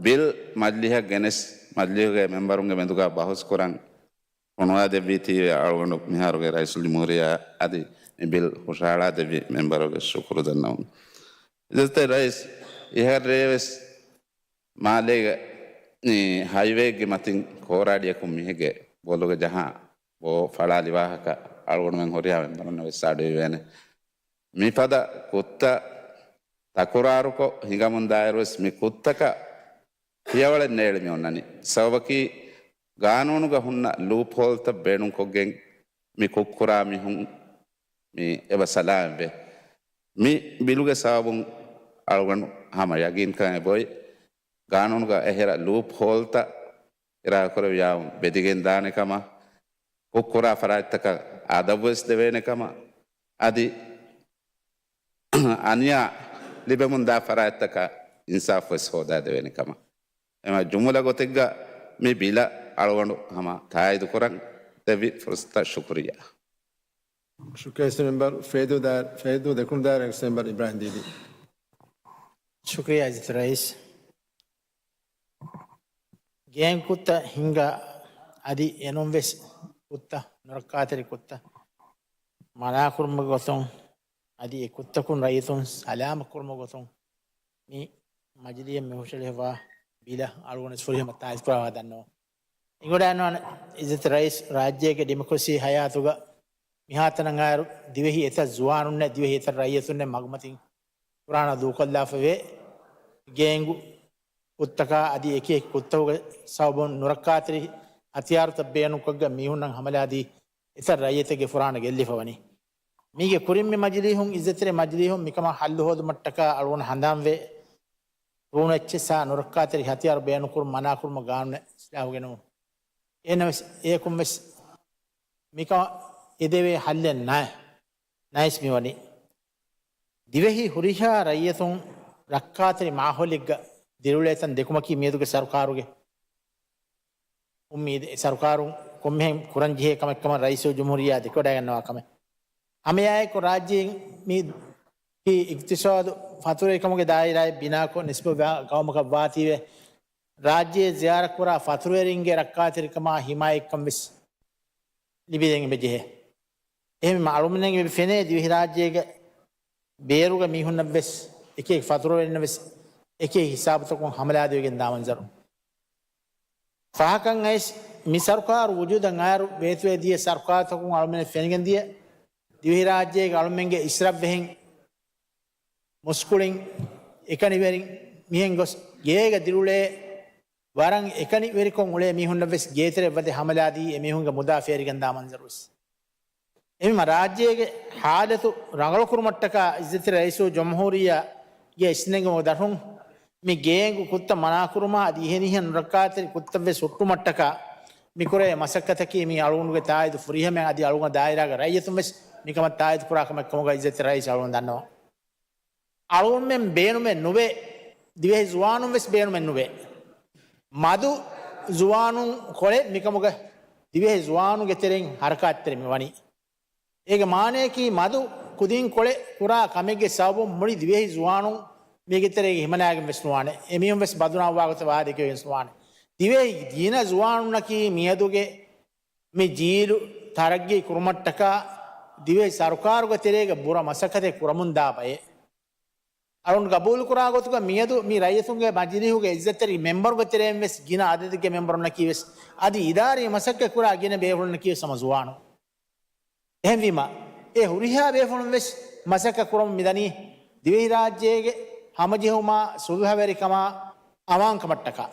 ބިލް މަޖިލީހަށް ގެނެސް، މަޖިލީހުގެ މެމްބަރުންގެ މެދުގަ ބަހުސްކުރަން ފޮނުވާދެއްވީތީވެ، އަޅުގަނޑު މިހާރުގެ ރައީސުލްޖުމްހޫރިއްޔާ އަދި މި ބިލް ހުށަހަޅާދެއްވި މެމްބަރުގެ ޝުކުރު ދަންނަވަމުން. އިއްޒަތްތެރި ރައީސް، އިހަށް ރޭވެސް މާލޭގެ ހައިވޭގެ މަތިން ކޯރާޑިއަކުން މީހެއްގެ ބޮލުގަ ޖަހާ ބޯ ފަޅާލި ވާހަކަ އަޅުގަނޑުމެން ހުރިހާ މެމްބަރުންނަށް ވެސް އަޑުއިވޭނެ. މިފަދަ ކުށްތައް ތަކުރާރުކޮށް ހިނގަމުންދާއިރުވެސް މި ކުށްތަކަށް ފިޔަވަޅެއް ނޭޅި މި އޮންނަނީ. ސަބަބަކީ ގާނޫނުގަ ހުންނަ ލޫޕްހޯލްތައް ބޭނުންކޮށްގެން މި ކުށްކުރާ މީހުން މި އެބަ ސަލާމަތްވޭ. މި ބިލުގެ ސަބަބުން އަޅުގަނޑު ހަމަ ޔަގީންކަން އެބައޮތް. ގާނޫނުގަ އެހެރަ ލޫޕްހޯލްތައް އިރާދަކުރެއްވިޔާ ބެދިގެން ދާނެ ކަމަށް، ކުށްކުރާ ފަރާތްތަކަށް އަދަބުވެސް ދެވޭނެ ކަމަށް، އަދި އަނިޔާ ލިބެމުންދާ ފަރާތްތަކަށް އިންސާފުވެސް ހޯދާދެވޭނެ ކަމަށް. އެމަ ޖުމުލަ ގޮތެއްގަ މި ބިލަށް އަޅުގަނޑު ހަމަ ތާއީދުކުރަން ދެއްވި ފުރުސަތަށް ޝުކުރިއްޔާ. ޝުކުރިއްޔާ އިސް މެމްބަރު ފޭދޫ ދާ-، ފޭދޫ ދެކުނު ދާއިރާގެ އިސް މެމްބަރު އިބްރާހިމް ދީދީ. ޝުކުރިއްޔާ އިއްޒަތް ރައީސް. ގޭން ކުށްތައް ހިނގާ އަދި އެނޫންވެސް ކުށްތައް، ނުރައްކާތެރި ކުށްތައް މަނާކުރުމުގެ ގޮތުން އަދި އެ ކުށްތަކުން ރައްޔިތުން ސަލާމަތްކުރުމުގެ ގޮތުން މި މަޖިލީހަށް މި ހުށަހެޅިފައިވާ ބިލަށް އަޅުގަނޑު ފުރިހަމަ ތާއީދުކުރައްވާ ދަންނަވަން. އެނގިވަޑައިގަންނަވާނެ އިއްޒަތް ރައީސް، ރާއްޖޭގެ ޑިމޮކްރަސީ ހަޔާތުގަ މިހާތަނަށް އައިއިރު ދިވެހި އެތައް ޒުވާނުންނެއް ދިވެހި އެތައް ރައްޔިތުންނެއް މަގުމަތިން ފުރާނަ ދޫކޮށްލާފަވޭ. ގޭންގު ކުށްތަކާ އަދި އެކި އެކި ކުށްތަކުގެ ސަބަބުން ނުރައްކާތެރި ހަތިޔާރުތައް ބޭނުންކޮށްގެން މީހުންނަށް ހަމަލާދީ އެތައް ރައްޔިތެއްގެ ފުރާނަ ގެއްލިފަވަނީ. މީގެ ކުރިން މި މަޖިލީހުން، އިއްޒަތްތެރި މަޖިލީހުން މިކަމަށް ހައްލު ހޯދުމަށްޓަކާ އަޅުގަނޑު ހަނދާންވޭ. ރޫނު އެއްޗެއްސާ ނުރައްކާތެރި ހަތިޔާރު ބޭނުންކުރުން މަނާކުރުމަށް ގާނޫނެއް އިސްލާހު ގެނުމުން. އެހެނަސް އެއަކުން ވެސް މިކަމަށް އެދެވޭ ހައްލެއް ނާ-، ނައިސް މިވަނީ. ދިވެހި ހުރިހާ ރައްޔިތުން ރައްކާތެރި މާހައުލެއްގަ ދިރިއުޅޭތަން ދެކުމަކީ މިއަދުގެ ސަރުކާރުގެ އުއްމީދެއް. ސަރުކާރުން ކޮންމެހެން ކުރަންޖެހޭ ކަމެއް ކަމަށް ރައީސުލްޖުމްހޫރިއްޔާ ދެކެވަޑައިގަންނަވާ ކަމެއް. ހަމައެއާއެކު ރާއްޖެ މި އިގްތިސާދު ފަތުރުވެރިކަމުގެ ދާއިރާއެއް ބިނާކޮށް ނިސްބަތްވާ ގައުމަކަށް ވާތީވެ، ރާއްޖެ ޒިޔާރަތްކުރާ ފަތުރުވެރިންގެ ރައްކާތެރިކަމާ ހިމާޔަތްކަން ވެސް ލިބިދޭން އެބަޖެހޭ. އެހެންވީމަ އަޅުމެންނަށް އެބަ ފެނޭ ދިވެހިރާއްޖޭގެ ބޭރުގެ މީހުންނަށްވެސް، އެކި އެކި ފަތުރުވެރިންނަށްވެސް އެކި އެކި ހިސާބުތަކުން ހަމަލާދެވިގެން ދާ މަންޒަރު. ފަހަކަށް އައިސް މި ސަރުކާރު ވުޖޫދަށް އައިއިރު ވޭތުވެ ދިޔަ ސަރުކާރުތަކުން އަޅުމެންނަށް ފެނިގެން ދިޔަ ދިވެހިރާއްޖޭގެ އަޅުމެންގެ އިސްރަށްވެހިން، މުސްކުޅިން، އެކަނިވެރިން މިހެން ގޮސް ގޭގަ ދިރިއުޅޭ ވަރަށް އެކަނިވެރިކޮށް އުޅޭ މީހުންނަށްވެސް ގޭތެރެއަށް ވަދެ ހަމަލާދީ އެމީހުންގެ މުދާ ފޭރިގެން ދާ މަންޒަރުވެސް. އެހެންވީމަ ރާއްޖޭގެ ހާލަތު ރަނގަޅުކުރުމަށްޓަކާ އިއްޒަތްތެރި ރައީސުލްޖުމްހޫރިއްޔާ ގެ އިސްނެންގެ މުދަށުން މި ގޭންގު ކުށްތައް މަނާކުރުމާ އަދި އެހެނިހެން ނުރައްކާތެރި ކުށްތައް ވެސް ހުއްޓުމަށްޓަކާ މިކުރޭ މަސައްކަތަކީ މީ އަޅުގަނޑުގެ ތާއީދު ފުރިހަމައިން އަދި އަޅުގަނޑު ދާއިރާގެ ރައްޔިތުން ވެސް މިކަމަށް ތާއީދު ކުރާ ކަމެއް ކަމުގަ އިއްޒަތްތެރި ރައީސް އަޅުގަނޑު ދަންނަވަން. އަޅުގަނޑުމެން ބޭނުމެއް ނުވޭ، ދިވެހި ޒުވާނުން ވެސް ބޭނުމެއް ނުވޭ. މަދު ޒުވާނުން ކޮޅެއް މިކަމުގަ ދިވެހި ޒުވާނުގެ ތެރެއިން ހަރަކާތްތެރި މި ވަނީ. އޭގެ މާނަޔަކީ މަދު ކުދިން ކޮޅެއް ކުރާ ކަމެއްގެ ސަބަބުން މުޅި ދިވެހި ޒުވާނުން މީގެ ތެރޭގަ ހިމަނާގެން ވެސް ނުވާނެ. އެމީހުން ވެސް ބަދުނާމް ވާގޮތަށް ވާދެކެވެން ވެސް ނުވާނެ. ދިވެހި ގިނަ ޒުވާނުންނަކީ މިއަދުގެ މި ޖީލު ތަރައްގީ ކުރުމަށްޓަކާ ދިވެހި ސަރުކާރުގެ ތެރޭގަ ބުރަ މަސައްކަތެއް ކުރަމުންދާ ބައެއް. އަޅުން ގަބޫލުކުރާ ގޮތުގަ މިއަދު މި ރައްޔިތުންގެ މަޖިލީހުގެ އިއްޒަތްތެރި މެމްބަރުގެ ތެރެއިން ވެސް ގިނަ އަދަދެއްގެ މެމްބަރުންނަކީ ވެސް އަދި އިދާރީ މަސައްކަތް ކުރާ ގިނަ ބޭފުޅުންނަކީ ވެސް ހަމަ ޒުވާނުން. އެހެންވީމަ، އެ ހުރިހާ ބޭފުޅުން ވެސް މަސައްކަތް ކުރަމުން މިދަނީ ދިވެހިރާއްޖޭގެ ހަމަޖެހުމާ، ސުލްހަވެރިކަމާ، އަމާންކަމަށްޓަކާ.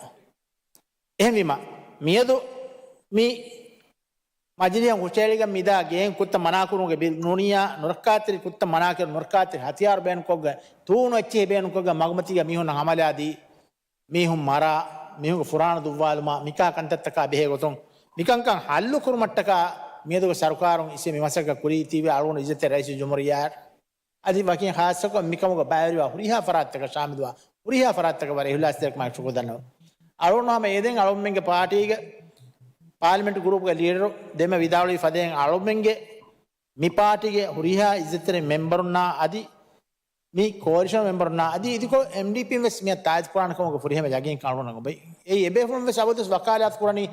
އެހެންވީމަ، މިއަދު މި މަޖިލީހަށް ހުށަހެޅިގެން މިދާ ގޭން ކުށްތައް މަނާކުރުމުގެ ބިލް ނޫނިއްޔާ ނުރައްކާތެރި ކުށްތައް މަނާކިރުން ނުރައްކާތެރި ހަތިޔާރު ބޭނުންކޮށްގެން ތޫނު އެއްޗެހި ބޭނުންކޮށްގެން މަގުމަތީގަ މީހުންނަށް ހަމަލާދީ، މީހުން މަރާ، މީހުންގެ ފުރާނަ ދުއްވާލުމާ، މިކާ ކަންތައްތަކާ ބެހޭ ގޮތުން މިކަންކަން ހައްލު ކުރުމަށްޓަކާ މިއަދުގެ ސަރުކާރުން އިސްވެ މި މަސައްކަތް ކުރީތީވެ އަޅުގަނޑު އިއްޒަތްތެރި ރައީސުލްޖުމްހޫރިއްޔާ އަދި ވަކިން ޚާއްޞަކޮށް މިކަމުގަ ބައިވެރިވާ ހުރިހާ ފަރާތްތަކަށް ޝާމިލުވާ ހުރިހާ ފަރާތްތަކަށް ވަރަށް އިހުލާސްތެރިކަމާއެކު ޝުކުރު ދަންނަވަން. އަޅުގަނޑު ހަމަ އެދެން އަޅުގަނޑުމެންގެ ޕާޓީގެ ޕާލިމެންޓް ގްރޫޕްގެ ލީޑަރު ދެންމެ ވިދާޅުވި ފަދައިން އަޅުގަނޑުމެންގެ މި ޕާޓީގެ ހުރިހާ އިއްޒަތްތެރި މެމްބަރުންނާ އަދި މި ކޯލިޝަން މެމްބަރުންނާ އަދި އިދިކޮޅު އެމްޑީޕީން ވެސް މިއަށް ތާއީދު ކުރާނެ ކަމުގެ ފުރިހަމަ ޔަގީންކަން އަޅުގަނޑަށް އޮތް. އެއީ އެބޭފުޅުން ވެސް އަބަދުވެސް ވަކާލާތު ކުރަނީ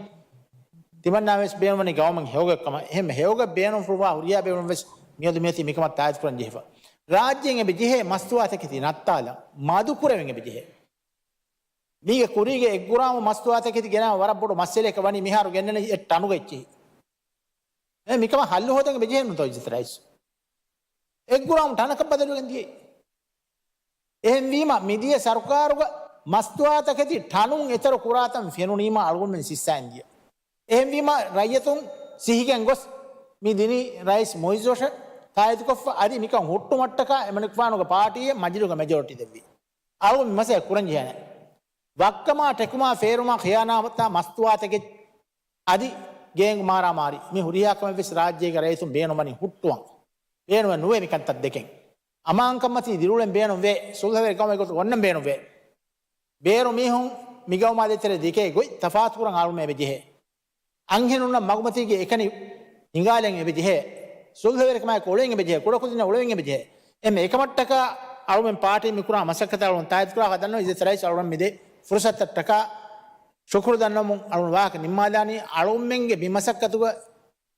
ތިމަންނާ ވެސް ބޭނުންވަނީ ގައުމަށް ހެޔޮގައި ކަމަށް. އެހެން ހެޔޮގަ ބޭނުންފުޅުވާ ހުރިހާ ބޭފުޅުން ވެސް މިއަދު މިއޮތީ މިކަމަށް ތާއީދު ކުރަން ޖެހިފަ. ރާއްޖޭން އެބަ ޖެހޭ މަސްތުވާތަކެތި ނައްތާލަން މަދު ކުރެވެން އެބަ ޖެހޭ. މީގެ ކުރީގެ އެއް ގްރާމު މަސްތުވާތަކެތި ގެނައިމަ ވަރަށް ބޮޑު މައްސަލައެއް ވަނީ މިހާރު ގެންނަނީ އެއް ޓަނުގެ އެއްޗެހި. އެ މިކަމަށް ހައްލު ހޯދަން އެބަ ޖެހެން ނުތޯ އިއްޒަތްތެރި ރައީސް؟ އެއް ގްރާމު ޓަނަކަށް ބަދަލުވެގެން ދިޔައީ. އެހެންވީމަ، މިދިޔަ ސަރުކާރުގަ މަސްތުވާތަކެތި ޓަނުން އެތަރު ކުރާތަން ފެނުނީމަ އަޅުގަނޑުމެން ސިއްސައިން ދިޔަ. އެހެންވީމަ، ރައްޔިތުން ސިހިގެން ގޮސް މި ދިނީ ރައީސް މުއިއްޒު އޮށަށް ތާއީދުކޮށްފަ އަދި މިކަން ހުއްޓުމަށްޓަކާ އެމަނިކުފާނުގެ ޕާޓީއެއް މަޖިލިހުގަ މެޖޯރިޓީ ދެއްވީ. އަޅުގަނޑު މި މަސައްކަތް ކުރަން ޖެހޭނެ. ވައްކަމާ، ޓެކުމާ، ފޭރުމާ، ޚިޔާނާތާ، މަސްތުވާތަކެތި އަދި ގޭންގު މާރާމާރީ، މި ހުރިހާ ކަމެއް ވެސް ރާއްޖޭގެ ރައްޔިތުން ބޭނުންވަނީ ހުއްޓުވަން. ބޭނުމެއް ނުވޭ މިކަންތައް ދެކެން. އަމާންކަންމަތީ ދިރިއުޅެން ބޭނުންވޭ، ސުލްހަވެރި ގައުމެއް ގޮތުގަ އޮންނަން ބޭނުންވޭ. ބޭރު މީހުން މި ގައުމާ ދޭތެރޭ ދެކޭ ގޮތް ތަފާތުކުރަން އަޅުމެ އެބަ ޖެހޭ. އަންހެނުންނަށް މަގުމަތީގެ އެކަނި ހިނގާލެން އެބަ ޖެހޭ. ސުލްހަވެރިކަމާއެކު އުޅެން އެބަ ޖެހޭ. ކުޑަކުދިންނަށް އުޅެން އެބަ ޖެހޭ. އެންމެ އެކަމަށްޓަކާ އަޅުމެން ޕާޓީ މިކުރާ މަސައްކަތަށް އަޅުން ތާއީދު ކުރާ ދަންނަވަން. އިއްޒަތްތެރި ރައީސް އަޅުން މިދޭ ފުރުސަތަށްޓަކާ ޝުކުރު ދަންނަވަމުން އަޅުން ވާހަކަ ނިންމާލާނީ. އަޅުމެންގެ މި މަސައްކަތުގަ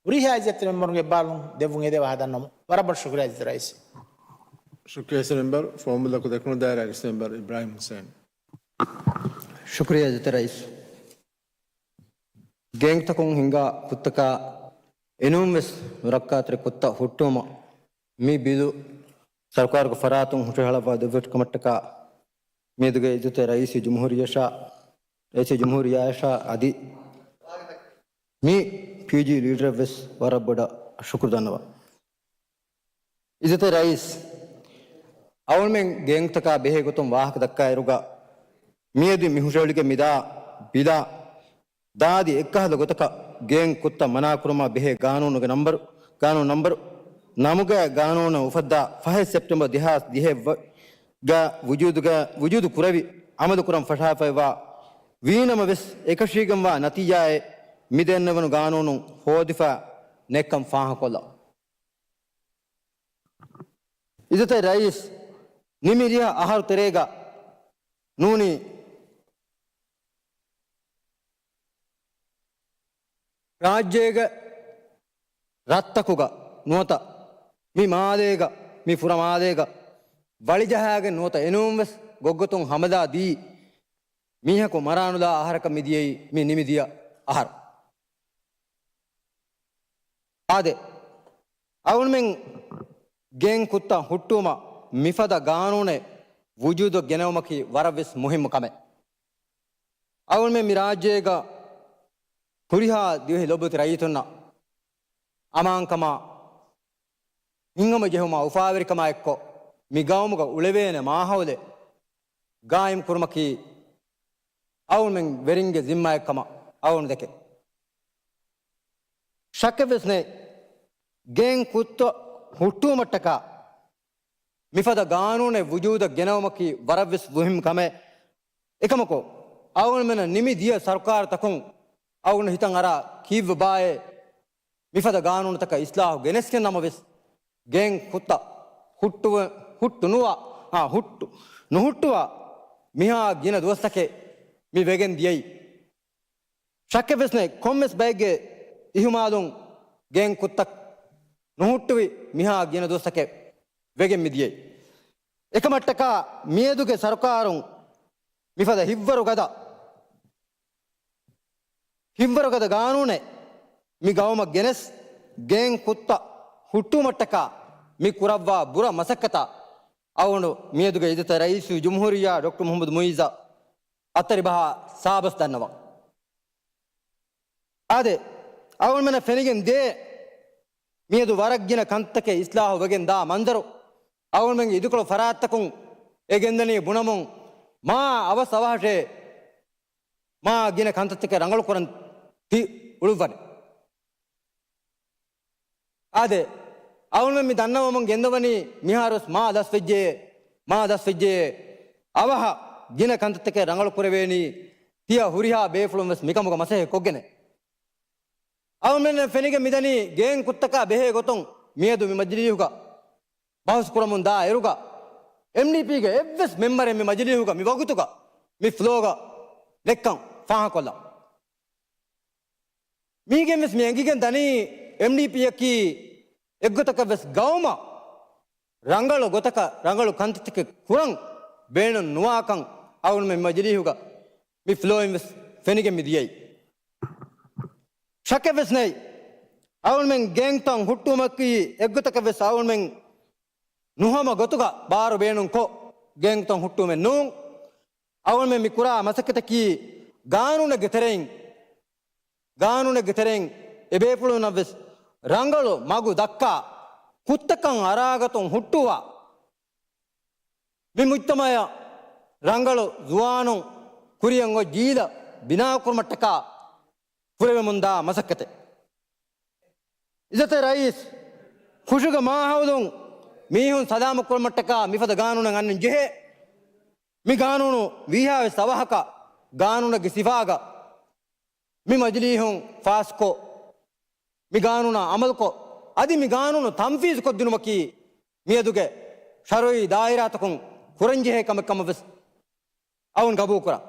ހުރިހާ އިއްޒަތްތެރި މެމްބަރުންގެ އެއްބާރުލުން ދެއްވުން އެދޭ ވާހަކަ ދަންނަވަމުން. ވަރަށް ބޮޑަށް ޝުކުރިއްޔާ އިއްޒަތްތެރި ރައީސް. ޝުކުރިއްޔާ އިއްޒަތްތެރި މެމްބަރު. ފުވައްމުލަކު ދެކުނު ދާއިރާގެ އިސް މެމްބަރު އިބްރާހިމް ހުސެން. ޝުކުރިއްޔާ އިއްޒަތްތެރި ރައީސް. ގޭންގްތަކުން ހިންގާ ކުށްތަކާ އެނޫންވެސް ނުރައްކާތެރި ކުށްތައް ހުއްޓުވުމަށް މި ބިލު ސަރުކާރުގެ ފަރާތުން ހުށަހަޅައްވާ ދެއްވި ކަމަށްޓަކާ މިއަދުގެ އިއްޒަތްތެރި ރައީސުލްޖުމްހޫރިއްޔާއަށާ، ރައީސުލްޖުމްހޫރިއްޔާއަށާ އަދި މި ޕީޖީ ލީޑަރަށްވެސް ވަރަށް ބޮޑަށް ޝުކުރު ދަންނަވަން. އިއްޒަތްތެރި ރައީސް، އަޅުމެން ގޭންގްތަކާ ބެހޭ ގޮތުން ވާހަކަ ދައްކާއިރުގަ، މިއަދު މި ހުށަހެޅިގެން މިދާ ބިލާ ދާދި އެއްކަހަލަ ގޮތަކަށް ގޭންގް ކުށްތައް މަނާކުރުމަށް ބެހޭ ގާނޫނުގެ ނަންބަރު، ގާނޫނު ނަންބަރު ނަމުގައި ގާނޫނު އުފައްދާ ފަހެއް ސެޕްޓެމްބަރު ދެހާސް ދިހައެއް ގަ ވުޖޫދުގަ، ވުޖޫދު ކުރެވި އަމަލުކުރަން ފަށާފައިވާ ވީނަމަވެސް، އެކަށީގެންވާ ނަތީޖާއެއް މިދެންނެވުނު ގާނޫނުން ހޯދިފަ ނެއްކަން ފާހަގަކޮށްލަ. އިއްޒަތްތެރި ރައީސް، ނިމި ރިހަ އަހަރު ތެރޭގަ ނޫނީ ރާއްޖޭގެ ރަށްތަކުގަ ނުވަތަ މި މާލޭގަ، މި ފުރަމާލޭގަ ވަޅިޖަހާގެން ނުވަތަ އެނޫންވެސް ގޮށްގޮތުން ހަމަލާ ދީ މީހަކު މަރާނުލާ އަހަރަކަށް މިދިޔައީ މި ނިމިދިޔަ އަހަރު. އާދެ، އަޅުމެން ގޭން ކުށްތައް ހުއްޓުވުމަށް މިފަދަ ގާނޫނެއް ވުޖޫދަށް ގެނައުމަކީ ވަރަށްވެސް މުހިއްމު ކަމެއް. އަޅުމެން މި ރާއްޖޭގަ ހުރިހާ ދިވެހި ލޮބުވެތި ރައްޔިތުންނަށް އަމާންކަމާ، ހިތްހަމަޖެހުމާ، އުފާވެރިކަމާ އެއްކޮށް، މި ގައުމުގަ އުޅެވޭނެ މާހައުލެއް ގާއިމް ކުރުމަކީ އަޅުމެން ވެރިންގެ ޒިންމާއެއް ކަމަށް އަޅުން ދެކެ. ޝައްކެއްވެސް ނެތް، ގޭން ކުއްތަ ހުއްޓުވުމަށްޓަކާ މިފަދަ ގާނޫނެއް ވުޖޫދަށް ގެނައުމަކީ ވަރަށްވެސް މުހިންމު ކަމެއް. އެކަމަކު، އަޅުމެންނަށް ނިމި ދިޔަ ސަރުކާރުތަކުން އަޅުގަނޑު ހިތަށް އަރާ ކީއްވެ ބާއޭ؟ މިފަދަ ގާނޫނުތަކަށް އިސްލާހު ގެނެސްގެން ނަމަވެސް، ގޭން ކުއްތަ ހުއްޓުވ-، ހުއްޓުނުވާ، އާ، ހުއްޓު-، ނުހުއްޓުވާ މިހާ ގިނަ ދުވަސްތަކެއް މި ވެގެން ދިޔައީ. ޝައްކެއްވެސް ނެތް، ކޮންމެސް ބައެއްގެ އިހުމާލުން ގޭން ކުއްތަ ނުހުއްޓުވި މިހާ ގިނަ ދުވަސްތަކެއް ވެގެން މި ދިޔައީ. އެކަމަށްޓަކާ މިއަދުގެ ސަރުކާރުން މިފަދަ ހިތްވަރު ގަދަ، ހިތްވަރު ގަދަ ގާނޫނެއް މި ގައުމަށް ގެނެސް، ގޭން ކުއްތަ ހުއްޓުވުމަށްޓަކާ މި ކުރައްވާ ބުރަ މަސައްކަތަށް އަޅުގަނޑު މިއަދުގެ އިއްޒަތްތެރި ރައީސުލް ޖުމްހޫރިއްޔާ ޑޮކްޓަރ މުޙައްމަދު މުޢިއްޒަށް އަތްތަރިބަހާ ސާބަސް ދަންނަވަން. އާދެ، އަޅުގަނޑުމެންނަށް ފެނިގެން ދޭ، މިއަދު ވަރަށް ގިނަ ކަންތަކެއް އިސްލާހު ވެގެން ދާ މަންޒަރު، އަޅުގަނޑުމެންގެ އިދިކޮޅު ފަރާތްތަކުން އެ ގެންދަނީ ބުނަމުން، މާ އަވަސް އަވަހަށޭ މާ ގިނަ ކަންތައްތަކެއް ރަނގަޅު ކުރަން ތި އުޅުއްވަނީ. އާދެ، އަޅުގަނޑުމެން މި ދަންނަވަމުން ގެންދަވަނީ މިހާރުވެސް މާ ދަސްވެއްޖެޔޭ، މާ ދަސްވެއްޖެޔޭ، އަވަހަށް ގިނަ ކަންތައްތަކެއް ރަނގަޅު ކުރެވޭނީ، ތިޔަ ހުރިހާ ބޭފުޅުން ވެސް މިކަމުގަ މަސައްކަތް ކޮށްގެން. އަޅުގަނޑުމެން ފެނިގެން މިދަނީ ގޭން ކުއްތަކާ ބެހޭ ގޮތުން މިއަދު މި މަޖިލީހުގަ ބަހުސް ކުރަމުން ދާ އިރުގަ، އެމްޑީޕީގެ އެއްވެސް މެމްބަރެއް މި މަޖިލީހުގަ މި ވަގުތުގަ މި ފްލޯގަ ނެއްކަން ފާހަގަކޮށްލަން. މީގެން ވެސް މި އެނގިގެން ދަނީ، އެމްޑީޕީއަކީ އެއްގޮތަކަށް ވެސް ގައުމަށް ރަނގަޅު ގޮތަކަށް ރަނގަޅު ކަންތައްތަކެއް ކުރަން ބޭނުން ނުވާކަން އަޅުގަނޑުމެން މަޖިލީހުގަ މި ފްލޯއިން ވެސް ފެނިގެން މި ދިޔައީ. ޝައްކެއް ވެސް ނެތް، އަޅުގަނޑުމެން ގޭންތައް ހުއްޓުވުމަކީ އެއްގޮތަކަށް ވެސް އަޅުގަނޑުމެން ނުހަމަ ގޮތުގަ ބާރު ބޭނުން ކޮށް ގޭންތައް ހުއްޓުވުމެއް ނޫން. އަޅުގަނޑުމެން މި ކުރާ މަސައްކަތަކީ ގާނޫނެއްގެ ތެރެއިން، ގާނޫނެއްގެ ތެރެއިން އެބޭފުޅުންނަށް ވެސް ރަނގަޅު މަގު ދައްކާ، ކުއްތަކަށް އަރާގަތުން ހުއްޓުވާ، މި މުޖްތަމަޢަށް ރަނގަޅު ޒުވާނުން ކުރިއަށް އޮތް ޖީލަށް ބިނާކުރުމަށްޓަކާ ކުރެވެމުންދާ މަސައްކަތެއް. އިއްޒަތްތެރި ރައީސް، ޚުޝުގެ މާހައުލުން މީހުން ސަލާމަތް ކުރުމަށްޓަކާ މިފަދަ ގާނޫނެއް އަންނަން ޖެހޭ. މި ގާނޫނު ވީހާވެސް އަވަހަކަށް ގާނޫނެއްގެ ސިފާގަ މި މަޖިލީހުން ފާސްކޮށް، މި ގާނޫނާ އަމަލުކޮށް، އަދި މި ގާނޫނު ތަންފީޒުކޮށްދިނުމަކީ މިއަދުގެ ޝަރުޢީ ދާއިރާތަކުން ކުރަންޖެހޭ ކަމެއް ކަމަށް ވެސް އަޅުން ގަބޫލުކުރާ.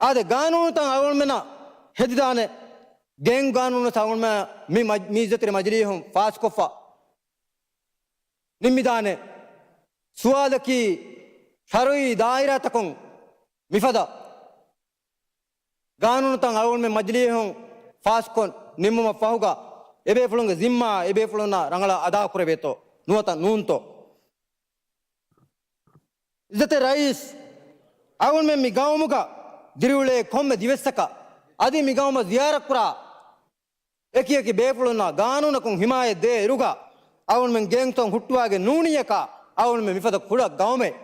އާދެ، ގާނޫނުތައް އަޅުގަނޑުމެންނަށް ހެދިދާނެ، ގޭން ގާނޫނުތައް އަޅުގަނޑުމެން މި މަޖް-، މި އިއްޒަތްތެރި މަޖިލީހުން ފާސްކޮށްފަ ނިންމިދާނެ. ސުވާލަކީ، ޝަރުޢީ ދާއިރާތަކުން މިފަދަ ގާނޫނުތައް އަޅުގަނޑުމެން މަޖިލީހުން ފާސްކޮށް ނިންމުމަށް ފަހުގަ، އެބޭފުޅުންގެ ޒިންމާ އެބޭފުޅުންނާ ރަނގަޅަށް އަދާކުރެވޭތޯ ނުވަތަ ނޫންތޯ؟ އިއްޒަތްތެރި ރައީސް، އަޅުގަނޑުމެން މި ގައުމުގަ ދިރިއުޅޭ ކޮންމެ ދިވެއްސަކަށް އަދި މި ގައުމަށް ޒިޔާރަތްކުރާ އެކި އެކި ބޭފުޅުންނަށް ގާނޫނަކުން ހިމާޔަތް ދޭ އިރުގަ، އަޅުގަނޑުމެން ގޭންތައް ހުއްޓުވާގެން ނޫނިއްޔަކާ، އަޅުގަނޑުމެން މިފަދަ ކުޑަ ގައުމެއް،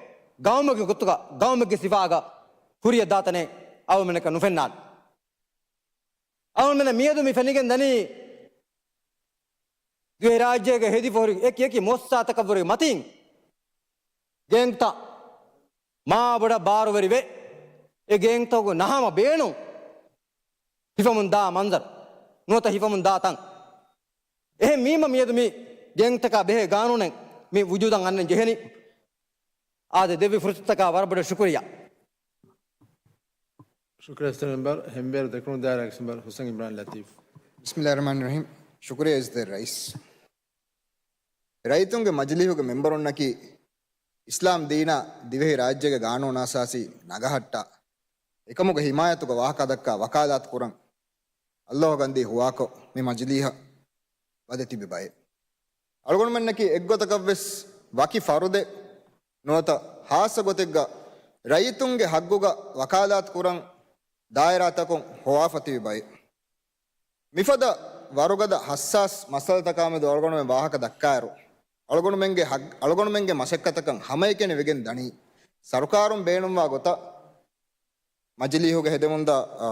ގައުމެއްގެ ގޮތުގަ، ގައުމެއްގެ ސިފާގަ ކުރިއަށް ދާތަނެއް އަޅުގަނޑަކަށް ނުފެންނާނެ. އަޅުގަނޑުމެންނަށް މިއަދު މި ފެނިގެން ދަނީ، ދިވެހިރާއްޖޭގެ ހެދިފަހުރި އެކި އެކި މުއައްސަސާތަކަށްވުރެ މަތީން ގޭންތައް މާ ބޮޑަށް ބާރުވެރިވެ، އެ ގޭންތަކުގެ ނަހަމަ ބޭނުން ހިފަމުން ދާ މަންޒަރު ނުވަތަ ހިފަމުން ދާ ތަން. އެހެން ވީމަ މިއަދު މި ގޭންތަކާ ބެހޭ ގާނޫނެއް މި ވުޖޫދަށް އަންނަން ޖެހެނީ. އާދެ، ދެއްވި ފުރުސަތަކާ ވަރަށް ބޮޑަށް ޝުކުރިއްޔާ. ޝުކުރިއްޔާ އިއްޒަތްތެރި މެމްބަރު، ހެންވޭރު ދެކުނު ދާއިރާގެ މެމްބަރު ހުސެން އިމްރާން ލަތީފް. ބިސްމިއްލާހި ރަޙްމާނި ރަޙީމް. ޝުކުރިއްޔާ އިއްޒަތްތެރި ރައީސް. ރައްޔިތުންގެ މަޖިލީހުގެ މެމްބަރުންނަކީ އިސްލާމް ދީނާ ދިވެހި ރާއްޖޭގެ ގާނޫނާ އަސާސީ ނަގަހައްޓާ، އެކަމުގެ ހިމާޔަތުގަ ވާހަކަ ދައްކާ ވަކާލާތު ކުރަން އައްލާހުގަންދީ ހުވާކޮށް މި މަޖިލީހަށް ވަދެ ތިބި ބައެއް. އަޅުގަނޑުމެންނަކީ އެއްގޮތަކަށް ވެސް ވަކި ފަރުދެއް ނުވަތަ ހާއްސަ ގޮތެއްގަ ރައްޔިތުންގެ ހައްގުގަ ވަކާލާތު ކުރަން ދާއިރާތަކުން ހޮވާފަ ތިބި ބައެއް. މިފަދަ ވަރުގަދަ ހައްސާސް މައްސަލަތަކާމެދު އަޅުގަނޑުމެން ވާހަކަ ދައްކާއިރު، އަޅުގަނޑުމެންގެ ހައް-، އަޅުގަނޑުމެންގެ މަސައްކަތަކަށް ހަމައެކަނި ވެގެން ދަނީ، ސަރުކާރުން ބޭނުންވާ ގޮތަށް މަޖިލީހުގެ ހެދެމުންދާ، އާ،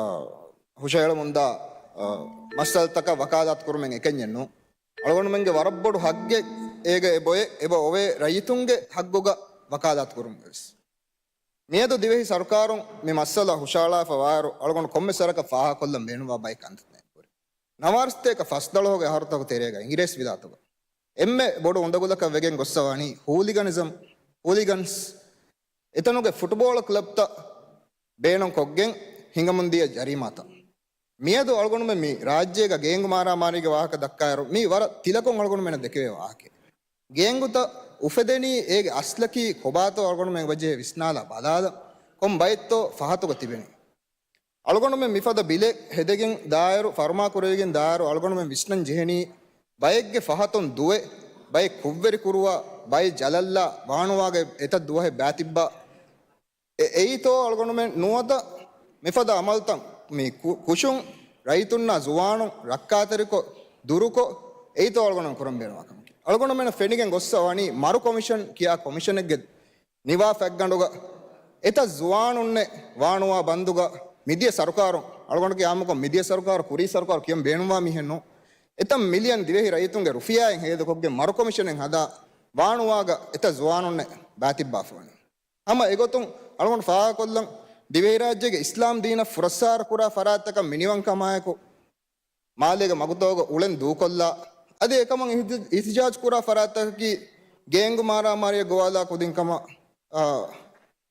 ހުށަހެޅުމުންދާ، އާ، މައްސަލަތަކަށް ވަކާލާތު ކުރުމެއް އެކަންޏެއް ނޫން. އަޅުގަނޑުމެންގެ ވަރަށް ބޮޑު ހައްގެއް އޭގަ އެބޮއެ، އެބަ އޮވޭ ރައްޔިތުންގެ ހައްގުގަ ވަކާލާތު ކުރުމުގަވެސް. މިއަދު ދިވެހި ސަރުކާރުން މި މައްސަލަ ހުށަހަޅާފަ ވާއިރު، އަޅުގަނޑު ކޮންމެ ސަރަކަށް ފާހަގަކޮށްލަން ބޭނުންވާ ބައެއް ކަންތައްތައް ކުރި. ނަވާރަ ސަތޭކަ ފަސްދޮޅަހުގެ އަހަރުތަކުގެ ތެރޭގަ އިނގިރޭސި ވިލާތުގަ އެންމެ ބޮޑު އުނދަގުލަކަށް ވެގެން ގޮއްސަވާނީ ހޫލިގަނިޒަމް، ހޫލިގަންސް އެތަނުގެ ފުޓުބޯޅަ ކްލަބްތައް ބޭނުން ކޮށްގެން ހިނގަމުންދިޔަ ޖަރީމާތައް. މިއަދު އަޅުގަނޑުމެން މި ރާއްޖޭގަ ގޭންގު މާރާމާރީގެ ވާހަކަ ދައްކާއިރު، މީ ވަރަށް ތިލަކޮށް އަޅުގަނޑުމެންނަށް ދެކެވޭ ވާހަކައެއް. ގޭންގުތައް އުފެދެނީ އޭގެ އަސްލަކީ ކޮބާތޯ އަޅުގަނޑުމެން އެބަޖެހޭ ވިސްނާލާ ބަލާލަން، ކޮން ބައެއްތޯ ފަހަތުގަ ތިބެނީ. އަޅުގަނޑުމެން މިފަދަ ބިލެއް ހެދެގެން ދާއިރު، ފަރުމާ ކުރެވިގެން ދާއިރު އަޅުގަނޑުމެން ވިސްނަން ޖެހެނީ، ބައެއްގެ ފަހަތުން ދުވެ، ބައެއް ކުށްވެރި ކުރުވާ، ބައެއް ޖަލަށްލާ، ވާނުވާގެ އެތައް ދުވަހެއް ބާތިއްބާ. އެ-، އެއީތޯ އަޅުގަނޑުމެން ނުވަތަ މިފަދަ އަމަލުތައް މި ކު-، ކުށުން ރައްޔިތުންނާ ޒުވާނުން ރައްކާތެރިކޮށް، ދުރުކޮށް، އެއީތޯ އަޅުގަނޑުމެން ކުރަން ބޭނުންވާ ކަމަކީ. އަޅުގަނޑުމެންނަށް ފެނިގެން ގޮއްސަ ވަނީ މަރު ކޮމިޝަން ކިޔާ ކޮމިޝަނެއްގެ ނިވާ ފަތްގަނޑުގަ އެތައް ޒުވާނުންނެއް ވާނުވާ ބަންދުގަ މިދިޔަ ސަރުކާރުން، އަޅުގަނޑުގެ އާއްމުކޮށް މިދިޔަ ސަރުކާރު ކުރީ ސަރުކާރު ކިޔަން ބޭނުންވާ މީހެއް ނޫން. އެތައް މިލިއަން ދިވެހި ރައްޔިތުންގެ ރުފިޔާއިން ހޭދަކޮށްގެން މަރު ކޮމިޝަނެއް ހަދާ ވާނުވާގަ އެތައް ޒުވާނުންނެއް ބާތިއްބާފަވަނީ. ހަމަ އެގޮތުން އަޅުގަނޑު ފާހަގަކޮށްލަން، ދިވެހިރާއްޖޭގެ އިސްލާމް ދީނަށް ފުރައްސާރަ ކުރާ ފަރާތްތަކަށް މިނިވަންކަމާއެކު، މާލޭގެ މަގުތަކުގަ އުޅެން ދޫކޮށްލާ، އަދި އެކަމަށް އިހްތި-، އިހްތިޖާޖް ކުރާ ފަރާތްތަކަކީ ގޭންގު މާރާމާރީއަށް ގޮވާލާ ކުދިން ކަމަށް، އާ،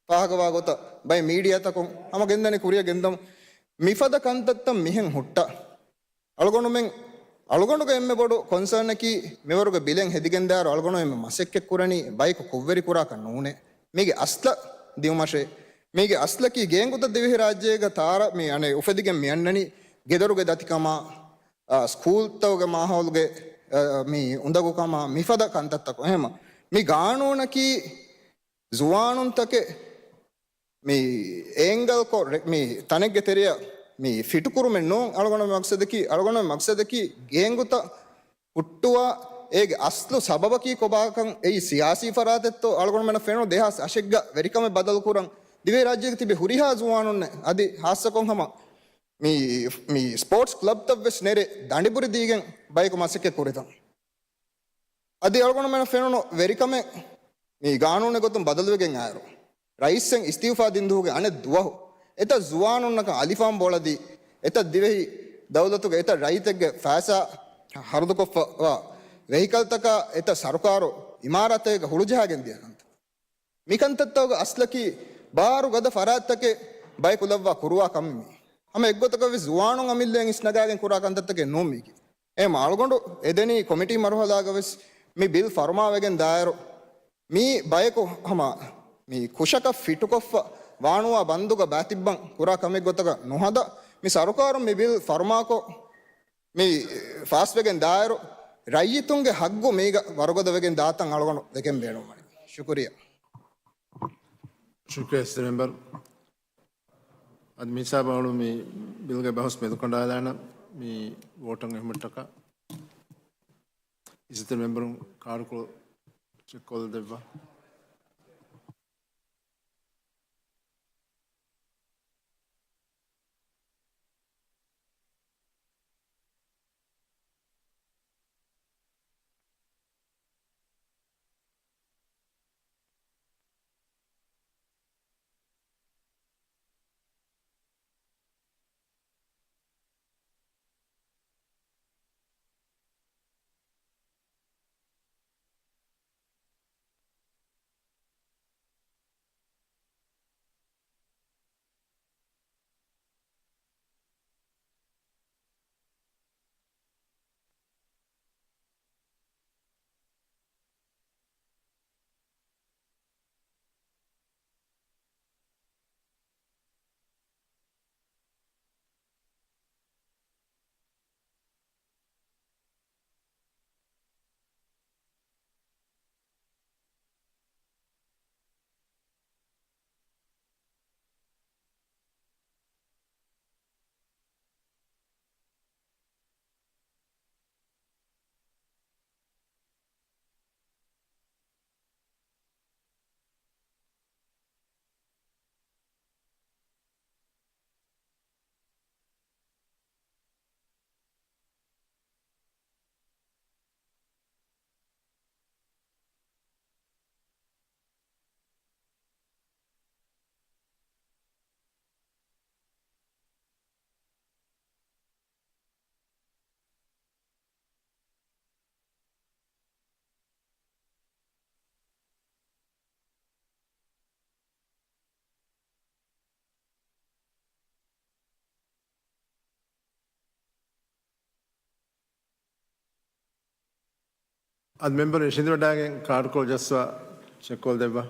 ފާހަގަވާ ގޮތަށް ބައެއް މީޑިއާތަކުން ހަމަ ގެންދަނީ ކުރިއަށް ގެންދަމުން. މިފަދަ ކަންތައްތައް މިހެން ހުއްޓަ. އަޅުގަނޑުމެން، އަޅުގަނޑުގެ އެންމެ ބޮޑު ކޮންސާނަކީ މިވަރުގެ ބިލެއް ހެދިގެންދާއިރު އަޅުގަނޑު އެންމެ މަސައްކަތް ކުރަނީ ބަޔަކު ކުށްވެރި ކުރާކަށް ނޫނޭ. މީގެ އަސްލަށް ދިއުމަށޭ. މީގެ އަސްލަކީ ގޭންގުތައް ދިވެހިރާއްޖޭގަ ތާރަ މި އަނެއް އުފެދިގެން މި އަންނަނީ ގެދޮރުގެ ދަތިކަމާ، އާ، ސްކޫލްތަކުގެ މާހައުލުގެ، އާ، މި އުނދަގޫކަމާ މިފަދަ ކަންތައްތަކުން. އެހެމަ މި ގާނޫނަކީ ޒުވާނުންތަކެއް މި އޭންގަލްކޮށް ރެ-، މި ތަނެއްގެ ތެރެއަށް މި ފިޓުކުރުމެއް ނޫން. އަޅުގަނޑު މަގްސަދަކީ، އަޅުގަނޑު މަގްސަދަކީ ގޭންގުތައް ހުއްޓުވާ އޭގެ އަސްލު ސަބަބަކީ ކޮބާކަން. އެއީ ސިޔާސީ ފަރާތެއްތޯ؟ އަޅުގަނޑުމެންނަށް ފެނުނު ދެހާސް އަށެއްގަ ވެރިކަމެއް ބަދަލުކުރަން ދިވެހިރާއްޖޭގަ ތިބި ހުރިހާ ޒުވާނުންނެއް، އަދި ހާއްސަކޮށް ހަމަ މި، މި ސްޕޯޓްސް ކްލަބްތައް ވެސް ނެރެ ދަނޑިބުރި ދީގެން ބަޔަކު މަސައްކަތް ކުރިތަން. އަދި އަޅުގަނޑުމެންނަށް ފެނުނު ވެރިކަމެއް މި ގާނޫނެއް ގޮތުން ބަދަލުވެގެން އައިރު، ރައީސްއެއް އިސްތިއުފާ ދިން ދުވަހުގެ އަނެއް ދުވަހު އެތައް ޒުވާނުންނަކަށް އަލިފާން ބޮޅަދީ، އެތައް ދިވެހި ދައުލަތުގެ އެތައް ރައްޔިތެއްގެ ފައިސާ ހަރުދުކޮށްފަވާ ވެހިކަލްތަކާ އެތައް ސަރުކާރު އިމާރާތެއްގަ ހުޅުޖަހާގެން ދިޔަ ކަންތައް. މިކަންތައްތަކުގެ އަސްލަކީ ބާރުގަދަ ފަރާތްތަކެއް ބަޔަކު ލައްވާ ކުރުވާ ކަމެއް މީ. ހަމަ އެއްގޮތަކަށް ވެސް ޒުވާނުން އަމިއްލައިން އިސްނަގާގެން ކުރާ ކަންތައްތަކެއް ނޫން މީގެ. އެހެމަ އަޅުގަނޑު އެދެނީ ކޮމިޓީ މަރުހަލާގަ ވެސް މި ބިލް ފަރުމާވެގެން ދާއިރު، މީ ބަޔަކު ހަމަ މި ކުށަކަށް ފިޓުކޮށްފަ ވާނުވާ ބަންދުގަ ބާތިއްބަން ކުރާ ކަމެއް ގޮތަކަށް ނުހަދާ، މި ސަރުކާރުން މި ބިލް ފަރުމާކޮށް، މި ފާސްވެގެން ދާއިރު، ރައްޔިތުންގެ ހައްގު މީގަ ވަރުގަދަވެގެން ދާތަން އަޅުގަނޑު ދެކެން ބޭނުންވަނީ. ޝުކުރިއްޔާ. ޝުކުރިއްޔާ އިއްޒަތްތެރި މެމްބަރު. އަދި މިހިސާބަށް އަޅު މި ބިލްގެ ބަހުސް މެދުކަނޑާލާނަން. މި ވޯޓަށް އެހުމަށްޓަކާ އިއްޒަތްތެރި މެމްބަރުން ކާޑުކޮޅު ޗެކްކޮށްލަދެއްވާ. އަދި މެމްބަރު އިށީނދެވަޑައިގެން ކާޑުކޮޅު ޖައްސަވާ ޝެކުވާލު ދެއްވާ.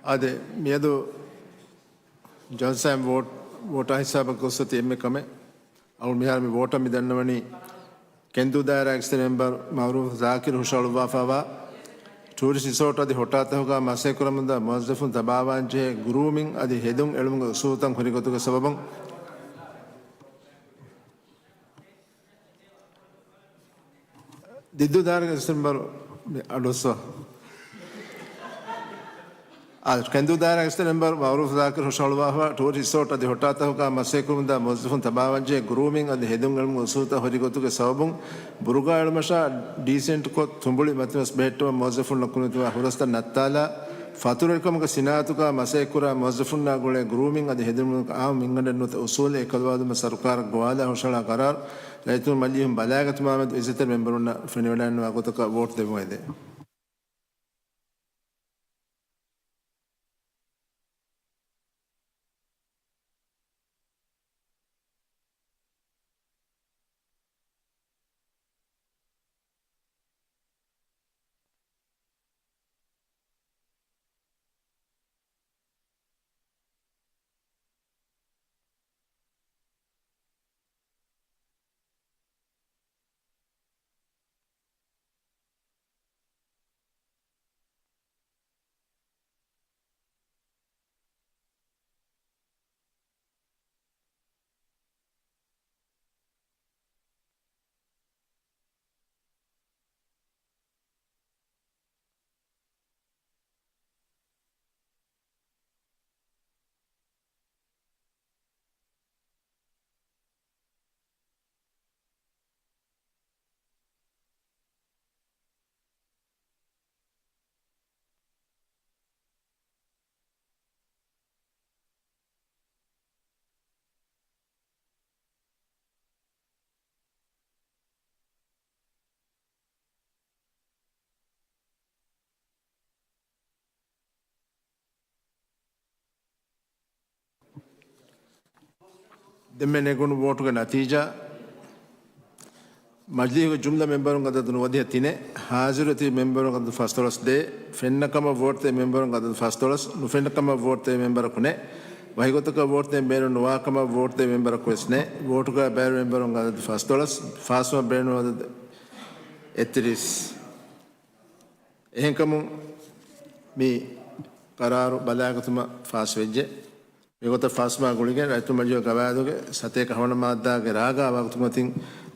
އާދެ، މިއަދު ޖަލްސާއިން ވޯޓް، ވޯޓާ ހިސާބަށް ގޮސްފަ ތި އެންމެ ކަމެއް. އަޅު މިހާރު މި ވޯޓަށް މި ދަންނަވަނީ ކެނދޫ ދާއިރާގެ ސިޓި މެމްބަރު މައުރޫފް ޒާކިރު ހުށަހަޅުއްވާފައިވާ ޓޫރިސްޓް ރިސޯޓް އަދި ހޮޓާތަކުގަ މަސައްކަތްކުރަމުންދާ މުވައްޒަފުން ތަބާވާންޖެހޭ ގްރޫމިން އަދި ހެދުން އެޅުމުގެ އުސޫލުތައް ހުރި ގޮތުގެ ސަބަބުން ދިއްދޫ ދާއިރާގެ ސިޓި މެމްބަރު މި އަޑުއައްސަ. އާ، ކެނދޫ ދާއިރާގެ ސިޓި މެމްބަރު މައުރޫފް ޒާކިރު ހުށަހަޅުއްވާފަ ޓޫރިސްޓް ރިސޯޓް އަދި ހޮޓާތަކުގަ މަސައްކަތްކުރަމުންދާ މުވައްޒަފުން ތަބާވާންޖެހޭ ގްރޫމިން އަދި ހެދުން އެޅުމުގެ އުސޫލުތައް ހުރި ގޮތުގެ ސަބަބުން ބުރުގާ އެޅުމަށާ ޑީސެންޓްކޮށް ތުނބުޅި މަތިމަސް ބެހެއްޓުމަށް މުވައްޒަފުންނަށް ކުރިމަތިވާ ހުރަސްތައް ނައްތާލާ، ފަތުރުވެރިކަމުގެ ސިނާއަތުގަ މަސައްކަތްކުރާ މުވައްޒަފުންނާ ގުޅޭ ގްރޫމިން އަދި ހެދުމުގެ އާއްމު މިންގަނޑެއް ނުވަތަ އުސޫލެއް އެކަލުވާލުމަށް ސަރުކާރަށް ގޮވާލާ ހުށަހަޅާ ގަރާރު ރައްޔިތުން މަޖިލީހުން ބަލާގަތުމާމެދު އިއްޒަތްތެރި މެމްބަރުންނަށް ފެނިވަޑައިންނަވާ ގޮތަކަށް ވޯޓް ދެއްވުމަށް އެދޭ. ދެންމެ ނެގުނު ވޯޓުގެ ނަތީޖާ، މަޖިލީހުގެ ޖުމްލަ މެމްބަރުން އަދަދު ނުވަދިހަ ތިނެއް، ހާޒިރު އެތި މެމްބަރުން އަދަދު ފަސްދޮޅަސް ދޭއް، ފެންނަކަމަށް ވޯޓްދޭ މެމްބަރުން އަދަދު ފަސްދޮޅަސް، ނުފެންނަކަމަށް ވޯޓްދޭ މެމްބަރަކު ނެތް، ވަކިގޮތަކަށް ވޯޓްދޭން ބޭނުން ނުވާކަމަށް ވޯޓްދޭ މެމްބަރަކު ވެސް ނެތް، ވޯޓުގައި ބައިވެރި މެމްބަރުން އަދަދު ފަސްދޮޅަސް، ފާސްވުމަށް ބޭނުން އަދަދު އެއްތިރީސް. އެހެންކަމުން މި ގަރާރު ބަލާގަތުމަށް ފާސްވެއްޖެ. މިގޮތަށް ފާސްވާ ގުޅިގެން ރައްޔިތު މަޖިލީހުގެ ގަވާއިދުގެ ސަތޭކަ ހަވަނަ މާއްދާގެ ރާގާ ވަގުތުގެ މަތިން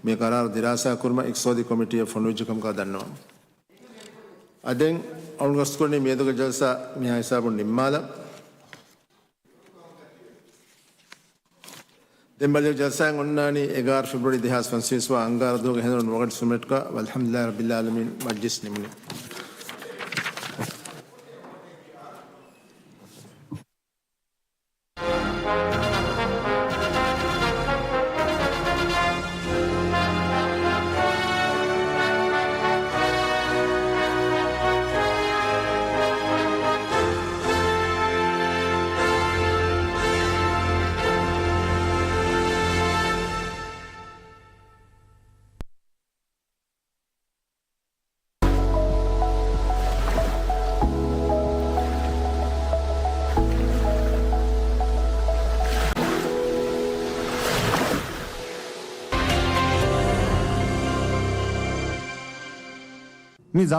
މި ގަރާރު ދިރާސާ ކުރުމަށް އިޤްތިޞާދީ ކޮމިޓީއަށް ފޮނުވިއްޖެ ކަމުގަ ދަންނަވަން. އަދެން އަޅުގަނޑު ގަސްތުކުރަނީ މިއަދުގެ ޖަލްސާ މިހާ ހިސާބުން ނިންމާލަން. ދެން މަޖިލީހުގެ ޖަލްސާއެއް އޮންނާނީ އެގާރަ ފެބްރުއަރީ ދެހާސް ފަންސަވީސް ވާ އަންގާރަ ދުވަހުގެ ހެނދުނު ނުވަ ގަނޑި ސުރު މިނެޓްގަ. ވަލްޙަމްދުލިއްލާހި ރައްބިލް ޢާލަމީން. މަޖްލިސް ނިމުނީ. މި ޒަ